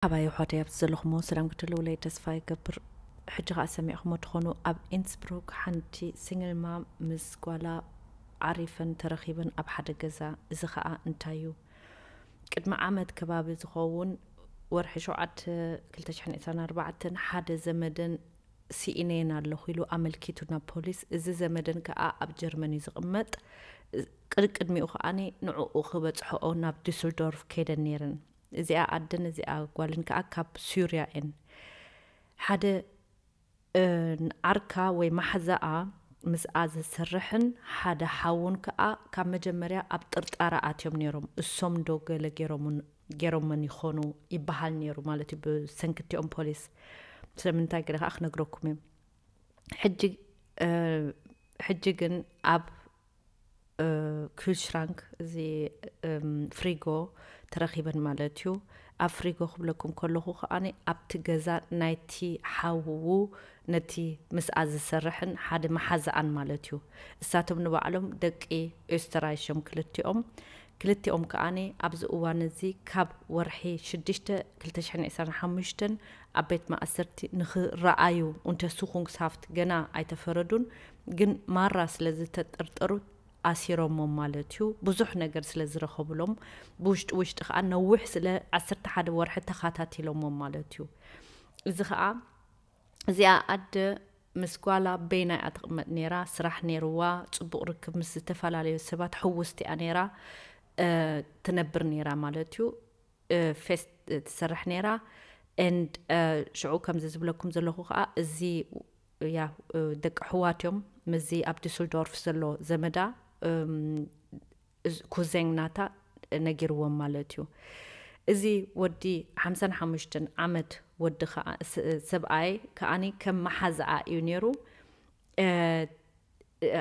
ሓባይ ኣሕዋተይ፣ ኣብዚ ዘለኹሞ ሰላም ክትህልውለይ ተስፋ ይገብር። ሕጂ ኸኣ ሰሚዕኹሞ ትኾኑ፣ ኣብ ኢንስብሩክ ሓንቲ ሲንግል ማም ምስ ጓላ ዓሪፈን ተረኺበን ኣብ ሓደ ገዛ። እዚ ኸኣ እንታይ እዩ? ቅድሚ ዓመት ከባቢ ዝኸውን፣ ወርሒ ሸውዓተ ክልተ ሽሕን ዕስራን ኣርባዕተን፣ ሓደ ዘመደን ስኢነየን ኣለኹ ኢሉ ኣመልኪቱ ናብ ፖሊስ። እዚ ዘመደን ከኣ ኣብ ጀርመን እዩ ዝቕመጥ። ቅድቅድሚኡ ከኣኒ ንዕኡ ክበጽሕኦ ናብ ዱስልዶርፍ ከይደን ነይረን። እዚኣ ኣደን እዚኣ ጓልን ከኣ ካብ ሱርያ እየን። ሓደ፣ እ፣ ዓርካ ወይ ማሕዛኣ ምስኣ ዝሰርሕን ሓደ ሓውን ከኣ ካብ መጀመርያ ኣብ ጥርጣረ ኣትዮም ነይሮም። እሶም ዶ ገለ ገይሮምን-፣ ገይሮመን ይኾኑ ይበሃል ነይሩ ማለት እዩ ብሰንኪ እቲኦም ፖሊስ። ስለምንታይ ገለ ከኣ ክነግረኩም እየ። ሕጂ፣ እ፣ ሕጂ ግን ኣብ፣ እ፣ ኩልሽራንክ፣ እዚ፣ እም፣ ፍሪጎ ተረኺበን ማለት እዩ። ኣብ ፍሪጎ ክብለኩም ከለኹ ከኣኒ ኣብቲ ገዛ ናይቲ ሓዉ፣ ነቲ ምስኣ ዝሰርሕን ሓደ መሓዛኣን ማለት እዩ። እሳቶም ንባዕሎም ደቂ ኦስተራይሽ እዮም ክልቲኦም። ክልቲኦም ከኣኒ ኣብዚ እዋን እዚ ካብ ወርሒ ሽዱሽተ ክልተ ሽሕን ዕስራን ሓሙሽተን ኣብ ቤት ማእሰርቲ ንኽረኣዩ፣ ኡንተርሱኹንግስሃፍት ገና ኣይተፈረዱን፣ ግን ማራ ስለ ዝተጠርጠሩ ኣሲሮሞም ማለት እዩ። ብዙሕ ነገር ስለ ዝረኸብሎም፣ ብውሽጢ ውሽጢ ከኣ ነዊሕ ስለ ዓሰርተ ሓደ ወርሒ ተኸታቲሎሞም ማለት እዩ። እዚ ከኣ፣ እዚኣ ኣደ ምስ ጓላ በይና እያ ትቕመጥ ነይራ፣ ስራሕ ነይርዋ፣ ጽቡቕ ርክብ ምስ ዝተፈላለዩ ሰባት ሕውስቲ እያ ነይራ፣ እ፣ ትነብር ነይራ ማለት እዩ። እ፣ ፌስት ትሰርሕ ነይራ። And፣ እ፣ ሽዑ ከምዚ ዝብለኩም ዘለኹ ከኣ፣ እዚ፣ ያ፣ እ፣ ደቂ ኣሕዋት እዮም። ምስዚ ኣብ ዱስልዶርፍ ዘሎ ዘመዳ፣ እም፣ እዝ-፣ ኩዘን ናታ ነጊርዎም ማለት እዩ። እዚ ወዲ ሓምሳን ሓሙሽተን ዓመት ወዲ ከኣ፣ ስ-፣ ሰብኣይ ከኣኒ ከም መሓዛኣ እዩ ነይሩ። እ፣ እ፣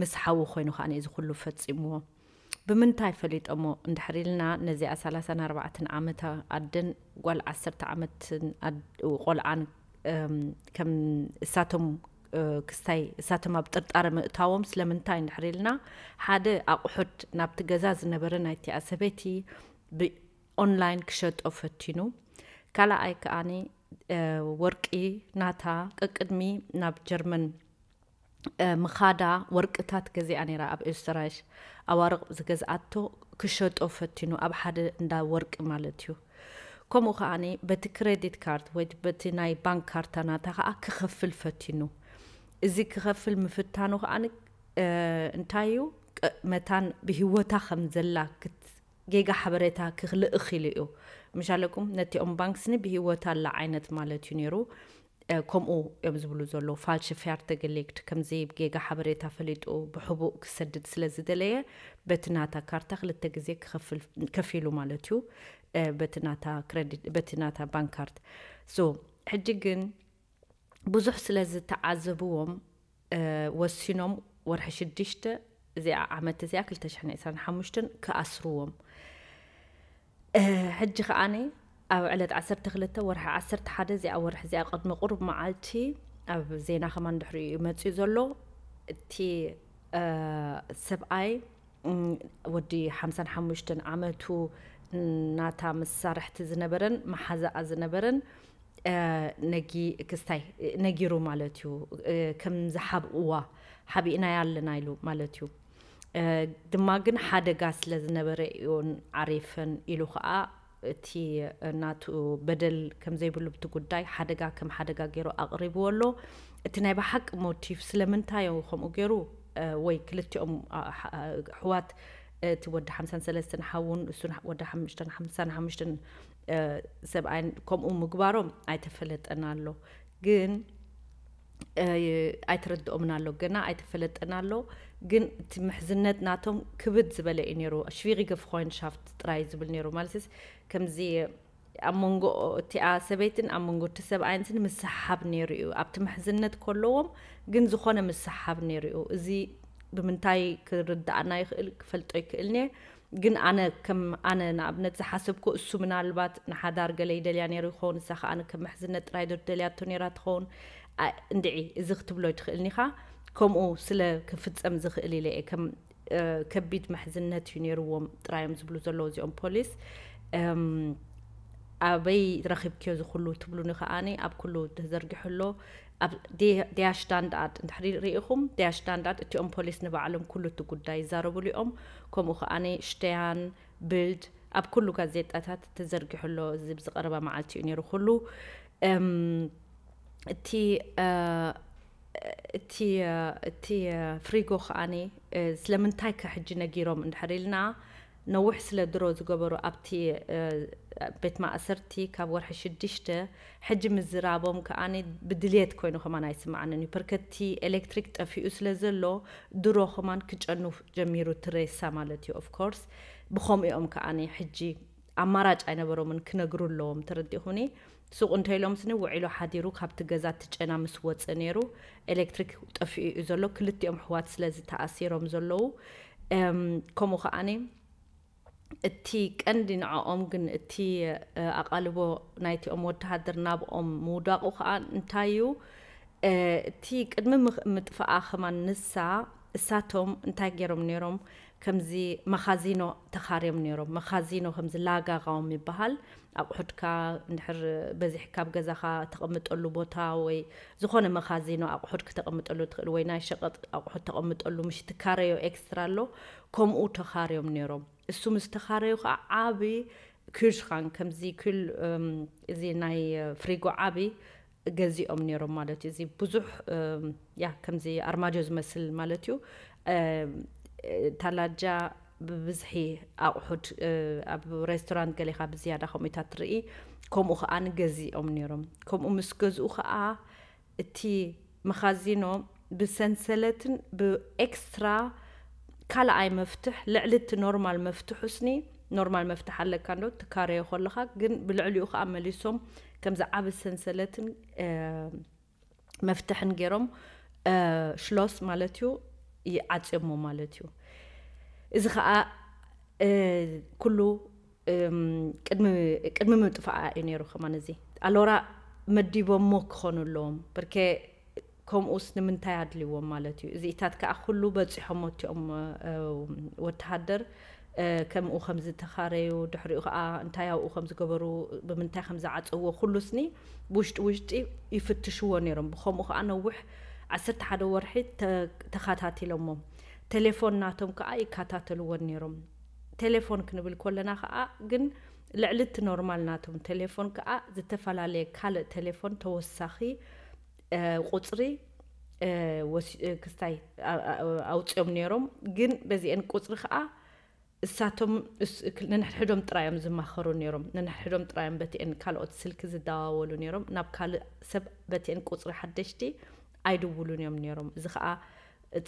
ምስ ሓዉ ኮይኑ ከኣ እዚ ኩሉ ፈጺምዎ። ብምንታይ ፈሊጦሞ እንድሕር ኢልና፣ ነዚኣ ሰላሳን ኣርባዕተን ዓመት ኣደን ጓል ዓሰርተ ዓመትን ኣድ-፣ ቆልዓን፣ እም፣ ከም እሳቶም፣ እ፣ ክስታይ እሳቶም ኣብ ጥርጣረ ምእታዎም ስለምንታይ እንድሕር ኢልና፣ ሓደ ኣቑሑት ናብቲ ገዛ ዝነበረ ናይቲኣ ሰበይቲ ብኦንላይን ክሸጦ ፈቲኑ። ካልኣይ ከኣኒ፣ እ፣ ወርቂ ናታ ቀቅድሚ ናብ ጀርመን፣ እ፣ ምኻዳ ወርቅታት ገዚኣ ነይራ ኣብ ኤስተራይሽ። ኣዋርቕ ዝገዝኣቶ ክሸጦ ፈቲኑ ኣብ ሓደ እንዳ ወርቂ ማለት እዩ። ከምኡ ከኣኒ በቲ ክሬዲት ካርድ ወይ በቲ ናይ ባንክ ካርታ ናታ ከኣ ክኸፍል ፈቲኑ። እዚ ክኸፍል ምፍታኑ ከኣኒ፣ እ፣ እንታይ እዩ? ቀ-፣ መታን ብህይወታ ከም ዘላ ክት-፣ ጌጋ ሓበሬታ ክልእኽ ኢሉ እዩ። ምሻለኩም ነቲኦም ባንክስኒ ብህይወት ኣላ ዓይነት ማለት እዩ ነይሩ። እ፣ ከምኡ እዮም ዝብሉ ዘለዉ። ፋልሽ ፌርተ ገሌክት፣ ከምዚ ጌጋ ሓበሬታ ፈሊጡ ብሕቡእ ክሰድድ ስለ ዝደለየ፣ በቲ ናታ ካርታ ክልተ ግዜ ክኸፍል፣ ከፊሉ ማለት እዩ። እ፣ በቲ ናታ ክረዲት፣ በቲ ናታ ባንክ ካርድ። ሶ፣ ሕጂ ግን ብዙሕ ስለ ዝተዓዘብዎም፣ እ፣ ወሲኖም ወርሒ ሽዱሽተ እዚኣ ዓመት እዚኣ ክልተ ሽሕን ዕስራን ሓሙሽተን ክኣስርዎም። እ፣ ሕጂ ከኣኒ ኣብ ዕለት ዓሰርተ ክልተ ወርሒ ዓሰርተ ሓደ እዚኣ ወርሒ እዚኣ ቅድሚ ቁሩብ መዓልቲ ኣብ ዜና ከማን ድሕሪኡ እዩ መጺኡ ዘሎ። እቲ፣ እ፣ ሰብኣይ፣ እም፣ ወዲ ሓምሳን ሓሙሽተን ዓመቱ ናታ መሳርሕቲ ዝነበረን መሓዛኣ ዝነበረን፣ እ፣ ነጊ-፣ ክስታይ ነጊሩ ማለት እዩ፣ እ፣ ከም ዝሓብእዋ ሓቢእናያ ኣለና ኢሉ ማለት እዩ። እ፣ ድማ ግን ሓደጋ ስለ ዝነበረ እዮን ዓሪፈን ኢሉ ኸኣ እቲ ናቱ በደል ከም ዘይብሉ ብቲ ጉዳይ ሓደጋ ከም ሓደጋ ገይሩ ኣቕሪብዎ ኣሎ። እቲ ናይ ብሓቂ ሞቲቭ ስለምንታይ እዩ ከምኡ ገይሩ፣ እ፣ ወይ ክልቲኦም፣ ኣ፣ ሓ-፣ ኣሕዋት፣ እቲ ወዲ ሓምሳን ሰለስተን ሓውን እሱን ወዲ ሓሙሽተን ሓምሳን ሓሙሽተን፣ እ፣ ሰብኣይን ከምኡ ምግባሮም ኣይተፈለጠን ኣሎ። ግን፣ እ፣ ኣይተረድኦምን ኣሎ፣ ገና ኣይተፈለጠን ኣሎ። ግን እቲ ምሕዝነት ናቶም ክብድ ዝበለ እዩ ነይሩ። ሽቪሪገ ፍሮንድሻፍት ጥራይ ዝብል ነይሩ። ማለትስ ከምዚ ኣብ መንጎ እቲኣ ሰበይትን ኣብ መንጎ እቲ ሰብኣይንትን ምስሓብ ነይሩ እዩ። ኣብቲ ምሕዝነት ከለዎም ግን ዝኾነ ምስሓብ ነይሩ እዩ። እዚ ብምንታይ ክርድኣና ይኽእል፣ ክፈልጦ ይክእል እየ። ግን ኣነ ከም ኣነ ንኣብነት ዝሓሰብኩ እሱ ምናልባት ንሓዳር ገለ ይደልያ ነይሩ ይኸውን፣ እሳ ከኣ ከም ምሕዝነት ጥራይ ዶ ትደልያቶ ነይራ ትኸውን? ኣ-፣ እንድዒ እዚ ክትብሎ ኣይትኽእልን ኢኻ። ከምኡ ስለ ክፍጸም ዝኽእል ኢለ እየ። ከም፣ እ፣ ከቢድ ምሕዝነት እዩ ነይርዎም ጥራይ እዮም ዝብሉ ዘለዉ እዚኦም ፖሊስ። እም፣ ኣበይ ረኺብክዮ ዝኩሉ ትብሉኒ ከኣኒ ኣብ ኩሉ ተዘርጊሑ ኣሎ። ኣብ ዴ- ዴያሽዳንዳኣድ እንድሕሪ ርኢኹም፣ ዴያሽዳንዳኣድ እቲኦም ፖሊስ ንባዕሎም ኩሉ እቲ ጉዳይ ይዛረቡሉ እዮም። ከምኡ ከኣኒ ሽተያን ብልድ ኣብ ኩሉ ጋዜጣታት ተዘርጊሑ ኣሎ። እዚ ብዝቐረባ መዓልቲ እዩ ነይሩ ኩሉ። እም፣ እቲ እ፣ እቲ እ፣ እቲ እ፣ ፍሪጎ ከኣኒ እ፣ ስለምንታይ ከ ሕጂ ነጊሮም እንድሕር ኢልና፣ ነዊሕ ስለ ድሮ ዝገበሩ ኣብቲ እ፣ ቤት ማእሰርቲ ካብ ወርሒ ሽዱሽተ ሕጂ ምዝራቦም ከኣኒ ብድልየት ኮይኑ ከማን ኣይስምዓንን እዩ። ፐርከቲ ኤሌክትሪክ ጠፊኡ ስለ ዘሎ ድሮ ከማን ክጨኑ ጀሚሩ ትሬሳ ማለት እዩ። ኦፍኮርስ ብኸምኡ እዮም ከኣኒ ሕጂ ኣማራጭ ኣይነበሮምን፣ ክነግሩ ኣለዎም። ተረዲኹኒ? ሱቕ እንተኢሎም ስኒ ውዒሉ ሓዲሩ ካብቲ ገዛ እቲ ጨና ምስ ወፀ ነይሩ። ኤሌክትሪክ ጠፊኡ እዩ ዘሎ። ክልቲኦም ኣሕዋት ስለዚ ተኣሲሮም ዘለዉ። እም፣ ከምኡ ከኣኒ እቲ ቀንዲ ንዕኦም ግን እቲ እ፣ ኣቓልቦ ናይቲኦም ወተሃደር ናብኦም ምውዳቑ ከኣ እንታይ እዩ? እ፣ እቲ ቅድሚ ምኽ- ምጥፍኣ ከማን ንሳ እሳቶም እንታይ ገይሮም ነይሮም? ከምዚ መኻዚኖ ተኻርዮም ነይሮም። መኻዚኖ ከምዚ ላጋ ቃውም ይበሃል። ኣቑሑትካ እንድሕር በዚሕካ ኣብ ገዛኻ ተቐምጠሉ ቦታ ወይ ዝኾነ መኻዚኖ ኣቑሑት ክተቐምጠሉ ትኽእል ወይ ናይ ሸቐጥ ኣቑሑት ተቐምጠሉ ምሽ ትካረዮ ኤክስትራ ኣሎ፣ ከምኡ ተኻርዮም ነይሮም። እሱ ምስ ተኻረዩ ከዓ ዓቢ ኩልሽኻን ከምዚ ኩል እም፣ እዚ ናይ ፍሪጎ ዓቢ ገዚኦም ነይሮም ማለት እዩ። እዚ ብዙሕ እም፣ ያ ከምዚ ኣርማጆ ዝመስል ማለት እዩ። እም፣ ታላጃ ብብዝሒ ኣቑሑት እ፣ ኣብ ሬስቶራንት ገሌኻ ብዝያዳ ከምኡታት ትርኢ። ከምኡ ከዓ ንገዚኦም ነይሮም። ከምኡ ምስ ገዝኡ ከዓ እቲ መኻዚኖ ብሰንሰለትን ብኤክስትራ ካልኣይ መፍትሕ ልዕሊ እቲ ኖርማል መፍትሑ ስኒ፣ ኖርማል መፍትሕ ኣለካ እንዶ ትካረዮ ከለኻ፣ ግን ብልዕሊኡ ከዓ መሊሶም ከምዚ ዓቢ ሰንሰለትን እ፣ መፍትሕን ገይሮም እ፣ ሽሎስ ማለት እዩ ይዓፅዮሞ ማለት እዩ። እዚ ከዓ እ፣ ኩሉ እም፣ ቅድሚ ቅድሚ ምጥፋኣ እዩ ነይሩ። ከማን እዚ ኣሎራ መዲቦሞ ክኾኑ ኣለዎም። ብርኬ ከምኡስ ንምንታይ ኣድልዎም ማለት እዩ። እዚኢታት ከዓ ኩሉ በፂሖሞ እቲኦም እ፣ ወተሃደር እ፣ ከምኡ ከም ዝተኻረዩ፣ ድሕሪኡ ከዓ እንታይ ኣብኡ ከም ዝገበሩ፣ ብምንታይ ከም ዝዓፀዎ ኩሉ ስኒ ብውሽጢ ውሽጢ ይፍትሽዎ ነይሮም። ብከምኡ ከዓ ነዊሕ ዓሰርተ ሓደ ወርሒ ተ- ተኸታቲሎሞም። ቴሌፎን ናቶም ከዓ ይከታተልዎ ነይሮም። ቴሌፎን ክንብል ከለና ከዓ ግን ልዕሊ እቲ ኖርማል ናቶም ቴሌፎን ከዓ ዝተፈላለየ ካልእ ቴሌፎን ተወሳኺ እ፣ ቁፅሪ እ፣ ወሲ- እ፣ ክስታይ ኣ- ኣ- ኣውፅኦም ነይሮም። ግን በዚአን ቁፅሪ ከዓ እሳቶም እስ- ክል- ነንሕድሕዶም ጥራዮም ዝማኸሩ ነይሮም። ነንሕድሕዶም ጥራዮም በቲአን ካልኦት ስልኪ ዝደዋወሉ ነይሮም። ናብ ካልእ ሰብ በቲአን ቁፅሪ ሓደሽቲ ኣይድውሉን እዮም ነይሮም። እዚ ከዓ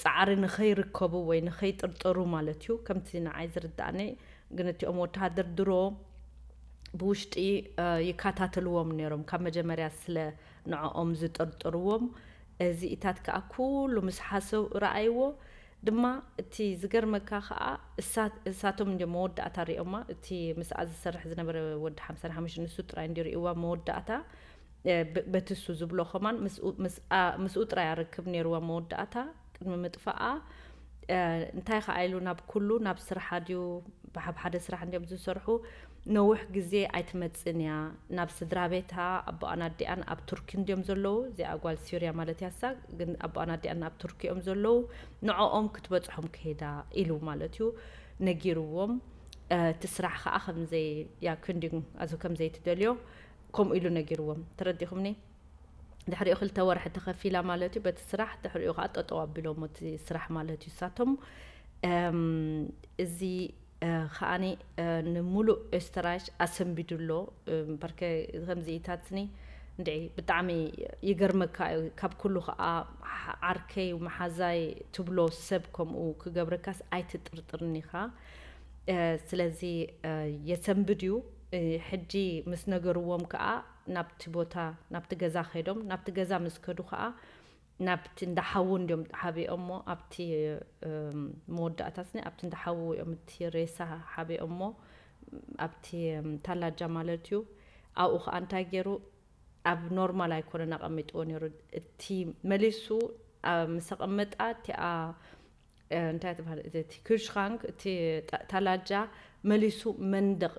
ፃዕሪ ንኸይርከቡ ወይ ንኸይጥርጠሩ ማለት እዩ። ከምቲ ንዓይ ዝርዳእኒ ግን እቲኦም ወተሃደር ድሮ ብውሽጢ እ፣ ይከታተልዎም ነይሮም ካብ መጀመርያ ስለ ንዕኦም ዝጥርጥርዎም። እዚኢታት ከዓ ኩሉ ምስ ሓሰው ረኣይዎ ድማ እቲ ዝገርመካ ከዓ እሳ- እሳቶም እንዲም መወዳእታ ሪኦማ። እቲ ምስኣ ዝሰርሕ ዝነበረ ወዲ ሓምሳ ሓሙሽተ ንሱ ጥራይ እንዲ ሪእዋ መወዳእታ እ፣ ብ- በቲ እሱ ዝብሎ ከማን ምስኡ- ምስ- ኣ- ምስኡ ጥራይ ኣርክብ ነይርዋ መወዳእታ ቅድሚ ምጥፋኣ እ፣ እንታይ ከዓ ኢሉ ናብ ኩሉ ናብ ስራሓ ድዩ ብሓብ ሓደ ስራሕ እንዲዮም ዝሰርሑ። ነዊሕ ግዜ ኣይትመፅን እያ ናብ ስድራ ቤታ። ኣቦኣን ኣዲኣን ኣብ ቱርኪ እንዲዮም ዘለዉ። እዚኣ ጓል ሲርያ ማለት ያሳ ግን ኣቦኣን ኣዲኣን ኣብ ቱርኪ እዮም ዘለዉ። ንዕኦም ክትበፅሖም ከይዳ ኢሉ ማለት እዩ ነጊርዎም። እ፣ እቲ ስራሕ ከዓ ከምዘይ ያ ክንዲን ኣዞ ከምዘይትደልዮ ከምኡ ኢሉ ነጊርዎም። ተረዲኹምኒ? ድሕሪኡ ክልተ ወርሒ ተኸፊላ ማለት እዩ በቲ ስራሕ። ድሕሪኡ ከዓ ጠጠው ኣቢሎም እቲ ስራሕ ማለት እዩ እሳቶም። እም፣ እዚ እ፣ ከዓኒ እ፣ ንሙሉእ ኦስተራይሽ ኣሰንቢዱ ኣሎ። እም፣ በርከ ከምዚ ኢታትኒ እንድዒ ብጣዕሚ ይገርመካ እዩ። ካብ ኩሉ ከዓ ዓ- ዓርከይ መሓዛይ ትብሎ ሰብ ከምኡ ክገብረካስ ኣይትጥርጥርን ኢኻ። እ፣ ስለዚ እ፣ የሰንብድ እዩ። እ፣ ሕጂ ምስ ነገርዎም ከዓ ናብቲ ቦታ ናብቲ ገዛ ከይዶም ናብቲ ገዛ ምስ ከዱ ከዓ ናብቲ እንዳ ሓዉ እንዲዮም ሓቢኦሞ ኣብቲ እም፣ መወዳእታ ስኒ ኣብቲ እንዳ ሓዉ እዮም እቲ ሬሳ ሓቢኦሞ ኣብቲ እም፣ ታላጃ ማለት እዩ። ኣብኡ ከዓ እንታይ ገይሩ ኣብ ኖርማል ኣይኮነን ኣቐሚጥዎ ነይሩ። እቲ መሊሱ ኣብ ምስ ኣቐመጣ እቲኣ እ፣ እንታይ ትበሃል እቲ ኩሽኻንክ እቲ ታ- ታላጃ መሊሱ መንደቕ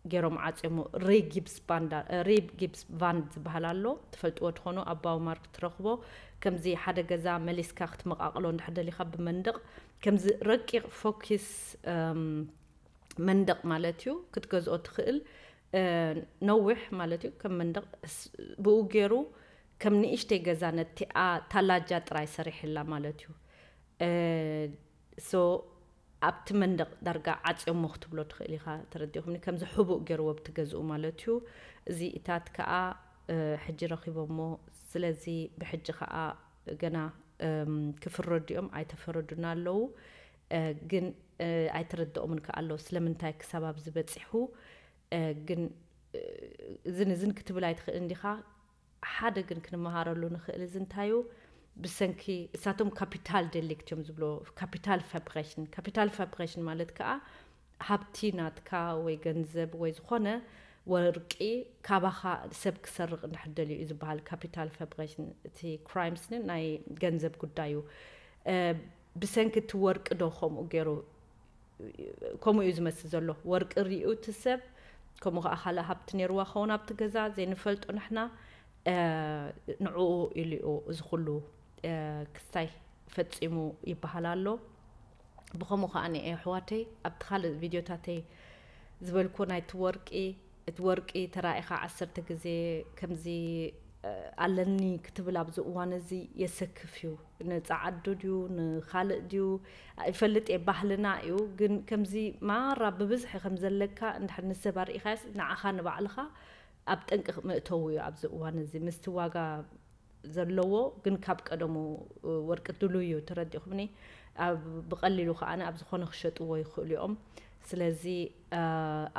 ገይሮም ዓፅዮሞ። ሬይ ጊብስ ባንዳ፣ ሬይ ጊብስ ቫንድ ዝበሃል ኣሎ፣ ትፈልጥዎ ትኾኑ፣ ኣብ ባውማርክ ትረኽቦ። ከምዚ ሓደ ገዛ መሊስካ ክትመቓቕሎ እንድሕር ደሊኻ ብመንደቕ፣ ከምዚ ረቂቕ ፎኪስ መንደቕ ማለት እዩ፣ ክትገዝኦ ትኽእል። ነዊሕ ማለት እዩ፣ ከም መንደቕ። ብኡ ገይሩ ከም ንእሽተይ ገዛ ነቲኣ ታላጃ ጥራይ ሰሪሕላ ማለት እዩ። ሶ ኣብቲ መንደቕ ዳርጋ ዓፅዮሞ ክትብሎ ትኽእል ኢኻ። ተረዲኹምኒ? ከምዚ ሕቡእ ገይርዎ ኣብቲ ገዝኡ ማለት እዩ። እዚ እታት ከዓ ሕጂ ረኺቦሞ። ስለዚ ብሕጂ ከዓ ገና ክፍረዱ እዮም፣ ኣይተፈረዱን ኣለዉ። ግን ኣይተረድኦምን ከዓ ኣለዉ ስለምንታይ ክሳብ ኣብዚ በፂሑ። ግን እዝን እዝን ክትብል ኣይትኽእል እንዲኻ። ሓደ ግን ክንመሃረሉ ንኽእል እዚ እንታዩ፣ ብሰንኪ እሳቶም ካፒታል ደሊክት እዮም ዝብሎ። ካፒታል ፋብሬሽን፣ ካፒታል ፋብሬሽን ማለት ከዓ ሃብቲ ናትካ ወይ ገንዘብ ወይ ዝኾነ ወርቂ ካባኻ ሰብ ክሰርቕ እንድሕር ደልዩ እዩ ዝበሃል። ካፒታል ፋብሬሽን እቲ ክራይምስ ናይ ገንዘብ ጉዳይ እዩ። ብሰንኪ እቲ ወርቂ ዶ ከምኡ ገይሩ? ከምኡ እዩ ዝመስል ዘሎ። ወርቂ ሪኡ እቲ ሰብ፣ ከምኡ ከዓ ካልእ ሃብቲ ነይርዋ ኸውን ኣብቲ ገዛ ዘይንፈልጦ ንሕና፣ ንዕኡ ኢሉ እዩ እዚ ኩሉ ክስታይ ፈፂሙ ይበሃል ኣሎ። ብኸምኡ ከዓ እየ ኣሕዋተይ ኣብቲ ካልእ ቪድዮታተይ ዝበልኩ ናይቲ ወርቂ፣ እቲ ወርቂ ተራኢኻ ዓሰርተ ግዜ ከምዚ ኣለኒ ክትብል ኣብዚ እዋን እዚ የሰክፍ እዩ። ንፀዓዱ ድዩ ንኻልእ ድዩ ይፈልጥ እየ፣ ባህልና እዩ። ግን ከምዚ ማራ ብብዝሒ ከም ዘለካ እንድሕር ንሰብ ኣርኢኻስ ንዓኻ ንባዕልኻ ኣብ ጠንቂ መእተዊ እዩ ኣብዚ እዋን እዚ። ምስቲ ዋጋ ዘለዎ ግን ካብ ቀደሙ ወርቂ ድሉው እዩ፣ ተረዲኹምኒ? ኣብ ብቐሊሉ ከዓነ ኣብ ዝኾነ ክሸጥዎ ይኽእሉ እዮም። ስለዚ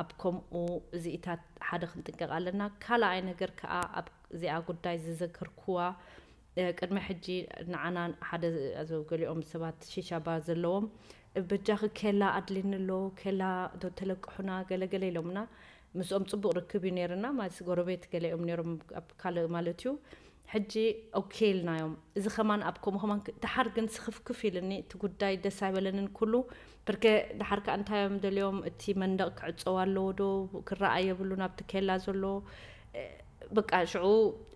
ኣብ ከምኡ እዚኢታት ሓደ ክንጥንቀቕ ኣለና። ካልኣይ ነገር ከዓ ኣብ እዚኣ ጉዳይ ዝዘከርኩዋ ቅድሚ ሕጂ ንዓና ሓደ ገሊኦም ሰባት ሺሻ ባር ዘለዎም በጃኺ ኬላ ኣድሊኒ ኣሎ፣ ኬላ ዶ ተለቅሑና ገለገለ ኢሎምና። ምስኦም ፅቡቕ ርክብ እዩ ነይርና ማለት ጎረቤት ገለ እዮም ነይሮም ኣብ ካልእ ማለት እዩ። ሕጂ ኦኬ ኢልናዮም። እዚ ከማን ኣብ ከምኡ ከማን ክ- ድሓር ግን ስኽፍክፍ ኢልኒ እቲ ጉዳይ ደስ ኣይበለንን ኩሉ። ብርከ ድሓር ከኣ እንታይ እዮም ደልዮም እቲ መንደቕ ክዕጸው ኣለዎ ዶ ክረኣ የብሉን ኣብቲ ኬላ ዘሎ እ፣ በቃ ሽዑ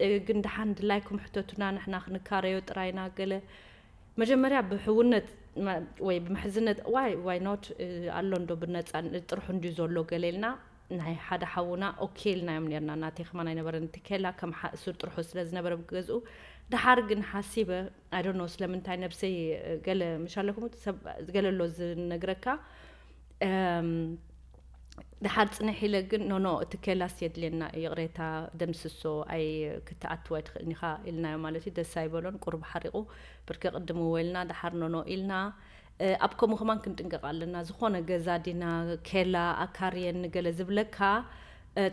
እ፣ ግን ድሓን ድላይኩም ሕተቱና ንሕና ክንካረዮ ጥራይና ገለ መጀመርያ ብሕውነት ወይ ብምሕዝነት ዋይ ዋይ ኖት ኣሎ እንዶ ብነፃ ጥርሑ እንድዩ ዘሎ ገለ ኢልና ናይ ሓደ ሓውና ኦኬ ኢልናዮም ነርና። ናተይ ከማን ኣይነበረን እቲ ኬላ ከም ሓእሱር ጥርሑ ስለ ዝነበረ ብገዝኡ። ድሓር ግን ሓሲበ ኣይ ዶንት ኖ ስለምንታይ ነብሰይ ገለ ምሻለኩም ሰብ ገለ ኣሎ ዝነግረካ። ድሓር ፅንሕ ኢለ ግን ኖኖ እቲ ኬላስ የድልየና ይቕሬታ ደምስሶ ኣይ ክትኣትዋ ኣይትኽእልን ኢኻ ኢልናዮ ማለት እዩ። ደስ ኣይበሎን ቁሩብ ሓሪቑ ብርኪ ቅድም ወልና ድሓር ኖኖ ኢልና። ኣብ ከምኡ ከማን ክንጥንቀቕ ኣለና። ዝኾነ ገዛ ዲና ኬላ ኣካርየኒ ገለ ዝብለካ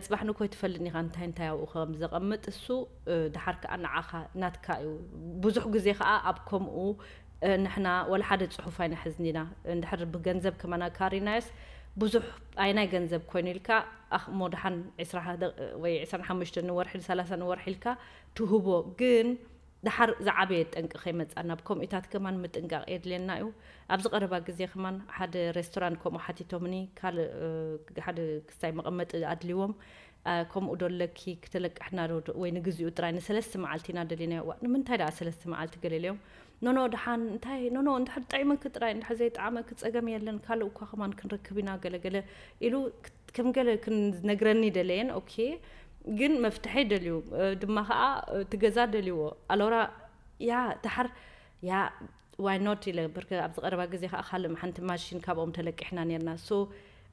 ፅባሕ ንኮ ኣይትፈልጥን ኢኻ እንታይ እንታይ ኣብኡ ከም ዘቐምጥ እሱ ድሓር ከዓ ንዓኻ ናትካ እዩ። ብዙሕ ግዜ ከዓ ኣብ ከምኡ ንሕና ወላ ሓደ ፅሑፍ ኣይንሕዝን ኢና። እንድሕር ብገንዘብ ከማን ኣካሪናዮስ ብዙሕ ኣይናይ ገንዘብ ኮይኑ ኢልካ ኣኽ እሞ ድሓን ዕስራ ሓደ ወይ ዕስራን ሓሙሽተን ንወርሒ ሰላሳ ንወርሒ ኢልካ ትህቦ ግን ድሓር ዝዓበየ ጠንቂ ከይመፃና ብከምኡታት ከማን ምጥንቃቕ የድልየና እዩ። ኣብዚ ቀረባ ግዜ ከማን ሓደ ሬስቶራንት ከምኡ ሓቲቶምኒ ካልእ ሓደ ክስታይ መቐመጢ ኣድልዎም ከምኡ ዶ ኣለኪ ክተለቅሕና ዶ ወይ ንግዚኡ ጥራይ ንሰለስተ መዓልቲ ኢና ደሊናዮ። እዋ ንምንታይ ደኣ ሰለስተ መዓልቲ ገለ ኢለዮም ኖኖ ድሓን እንታይ ኖኖ እንድሕር ጠዒመኪ ጥራይ እንድሕር ዘይጠዓመኪ ፀገም የለን ካልእ እኳ ከማን ክንረክብ ኢና ገለ ገለ ኢሉ ከም ገለ ክንነግረኒ ደለየን። ኦኬ ግን መፍትሐይ ደልዩ ድማ ከዓ እቲ ገዛ ደልይዎ ኣሎራ ያ ድሓር ያ ዋይ ኖት ኢለ ብርክ ኣብዚ ቀረባ ግዜ ከዓ ካልእ ሓንቲ ማሽን ካብኦም ተለቂሕና ነርና ሶ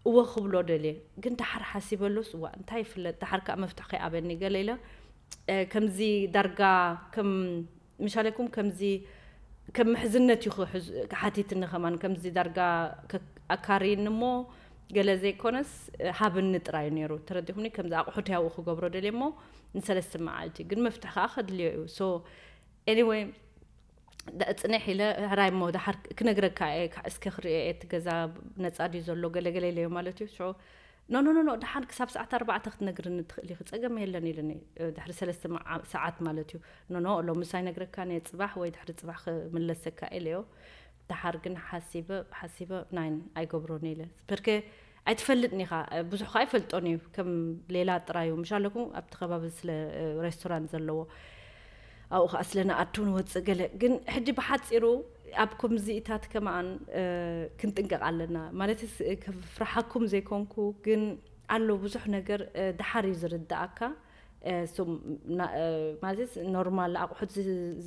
እወ ክብሎ ደልየ ግን ድሓር ሓሲበሉስ እዋ እንታይ ይፍለጥ ድሓር ከዓ መፍትሒ ከይኣበኒ ገለ ኢለ ከምዚ ዳርጋ ከም ምሻለኩም ከምዚ ከም ምሕዝነት እዩ ክሓቲትኒ ከማን ከምዚ ዳርጋ ኣካርይኒ እሞ ገለ ዘይኮነስ ሃብኒ ጥራዩ ነይሩ ተረዲኹምኒ ከምዚ ኣቑሑት ያውኡ ክገብሮ ደልየ እሞ ንሰለስተ መዓልቲ ግን መፍትሒ ከዓ ከድልዮ እዩ ሶ ኤኒወይ ፅንሕ ኢለ ሕራይ እሞ ድሓር ክነግረካ እየ እስከ ክሪኦ እየ እቲ ገዛ ነፃ ድዩ ዘሎ ገለገለ ኢለዮ ማለት እዩ ሽዑ ኖ ኖ ኖ ኖ ድሓን ክሳብ ሰዓት ኣርባዕተ ክትነግርኒ ትኽእል ኢኺ ፀገም የለን ኢሉኒ ድሕሪ ሰለስተ ሰዓት ማለት እዩ ኖ ኖ ሎምስ ኣይነግረካን እየ ፅባሕ ወይ ድሕሪ ፅባሕ ክምለሰካ ኢለዮ ድሓር ግን ሓሲበ ሓሲበ ናይን ኣይገብሮን ኢለ ብርኬ ኣይትፈልጥን ኢኻ። ብዙሕ ከዓ ኣይፈልጦን እዩ፣ ከም ሌላ ጥራይ እዩ። ምሽ ኣለኩም ኣብቲ ከባቢ ስለ ሬስቶራንት ዘለዎ ኣብኡ ከዓ ስለ ንኣቱ ንወፅእ ገለ። ግን ሕጂ ብሓፂሩ ኣብ ከምዚኢታት ከማን ክንጥንቀቕ ኣለና ማለት፣ ከፍርሓኩም ዘይኮንኩ፣ ግን ኣሎ ብዙሕ ነገር ድሓር እዩ ዝርዳእካ። ማለት ኖርማል ኣቑሑት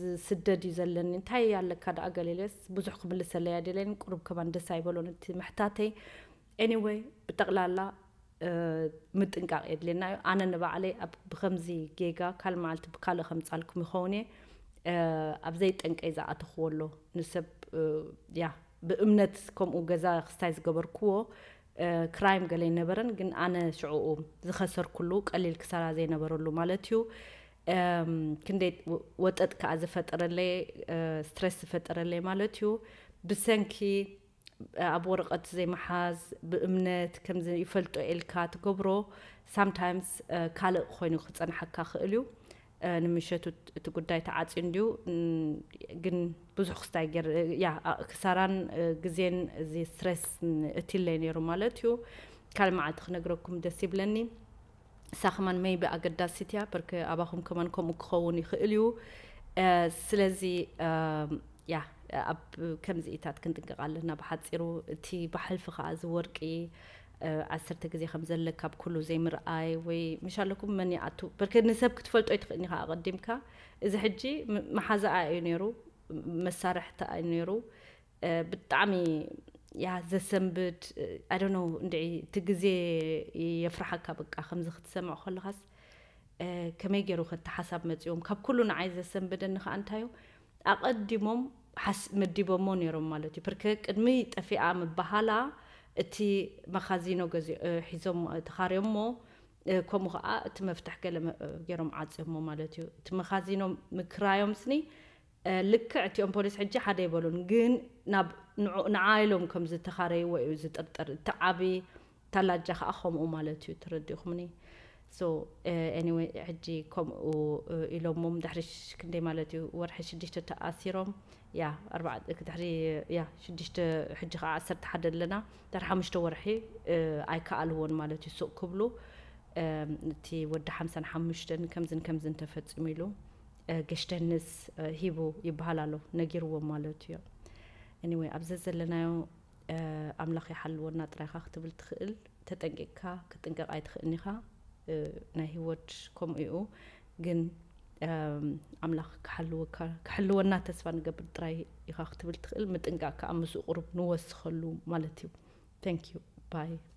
ዝስደድ እዩ ዘለኒ፣ እንታይ ኣለካ ደኣ ገለ ኢለስ ብዙሕ ክምልሰለይ ኣይደለይን። ቁሩብ ከማን ደስ ኣይበሎን እቲ ምሕታተይ። Anyway፣ ብጠቕላላ ምጥንቃቕ የድልየና እዩ። ኣነ ንባዕለይ ኣብ ብከምዚ ጌጋ ካልእ መዓልቲ ብካልእ ከምጻልኩም ይኸውን እየ። ኣብ ዘይጠንቀይ ዝኣተኽዎ ኣሎ ንሰብ፣ ያ፣ ብእምነት ከምኡ ገዛ ክስታይ ዝገበርክዎ ክራይም ገለ ኣይነበረን፣ ግን ኣነ ሽዕኡ ዝኸሰርኩሉ ቀሊል ክሳራ ዘይነበረሉ ማለት እዩ። ክንደይ ወጠጥ ከኣ ዝፈጠረለይ፣ ስትረስ ዝፈጠረለይ ማለት እዩ። ብሰንኪ ኣብ ወረቐት ዘይምሓዝ፣ ብእምነት ከምዚ ይፈልጦ ኢልካ ትገብሮ፣ ሳምታይምስ ካልእ ኮይኑ ክጸንሓካ ክእል እዩ። ንምሸቱ እቲ ጉዳይ ተዓጽዩ እንድዩ፣ ግን ብዙሕ ክስታይ ገር ያ ክሳራን ግዜን እዚ ስትረስ እትለይ ነይሩ ማለት እዩ። ካልእ መዓልቲ ክነግረኩም ደስ ይብለኒ። እሳ ከማን maybe ኣገዳሲት እያ፣ በርክ ኣባኹም ከማን ከምኡ ክኸውን ይኽእል እዩ። ስለዚ ያ ኣብ ከምዚ ኢታት ክንጥንቀቕ ኣለና። ብሓፂሩ እቲ ብሓልፊ ከዓ እዚ ወርቂ ዓሰርተ ግዜ ከም ዘለካ ኣብ ኩሉ ዘይምርኣይ ወይ ምሽ ኣለኩም መን ይኣቱ በርከ ንሰብ ክትፈልጦ ይትኽእልኒ ከዓ ኣቐዲምካ። እዚ ሕጂ መሓዛኣ እዩ ነይሩ፣ መሳርሕታ እዩ ነይሩ። ብጣዕሚ ያ ዘሰንብድ። I don't know፣ እንድዒ እቲ ግዜ የፍርሓካ። በቃ ከምዚ ክትሰምዕ ከለኻስ ከመይ ገይሩ ከቲ ሓሳብ መፂዎም? ካብ ኩሉ ንዓይ ዘሰንበደኒ ከዓ እንታዩ፣ ኣቐዲሞም ሓስ መዲቦሞ ነይሮም ማለት እዩ። ብርከ ቅድሚ ጠፊኣ ምባሃላ እቲ መኻዚኖ ገዚ ሒዞም ተኻርዮሞ፣ ከምኡ ከዓ እቲ መፍትሕ ገለ ገይሮም ዓፅዮሞ ማለት እዩ። እቲ መኻዚኖ ምክራዮም ስኒ ልክዕ እቲኦም ፖሊስ ሕጂ ሓደ ይበሉን፣ ግን ናብ ንዓ ኢሎም ከም ዝተኻረይዎ እዩ ዝጥርጠር። እቲ ዓቢ ታላጃ ከዓ ከምኡ ማለት እዩ፣ ተረዲእኹምኒ? So anyway፣ ሕጂ ከምኡ ኢሎሞም ድሕሪ ክንደይ ማለት እዩ፣ ወርሒ ሽዱሽተ ተኣሲሮም፣ ያ ኣርባዕተ ድሕሪ ያ ሽዱሽተ፣ ሕጂ ከዓ ዓሰርተ ሓደ ኣለና፣ ድሕሪ ሓሙሽተ ወርሒ ኣይከኣልዎን ማለት እዩ ሱቕ ክብሉ። እቲ ወዲ ሓምሳን ሓሙሽተን ከምዝን ከምዝን ተፈፂሙ ኢሉ ገሽተንስ ሂቡ ይበሃል ኣሎ፣ ነጊርዎም ማለት እዩ። Anyway፣ ኣብዚ ዘለናዮ ኣምላኽ ይሓልወና ጥራይኻ ክትብል ትኽእል። ተጠንቂቕካ ክትጥንቀቕ ኣይትኽእልን ኢኻ። ናይ ህይወት ከምኡ እዩ። ግን ኣምላኽ ክሓልወካ፣ ክሕልወና ተስፋ ንገብር ጥራይ ኢኻ ክትብል ትኽእል። ምጥንቃቕ ከዓ ምስኡ ቁሩብ ንወስኸሉ ማለት እዩ። Thank you። Bye።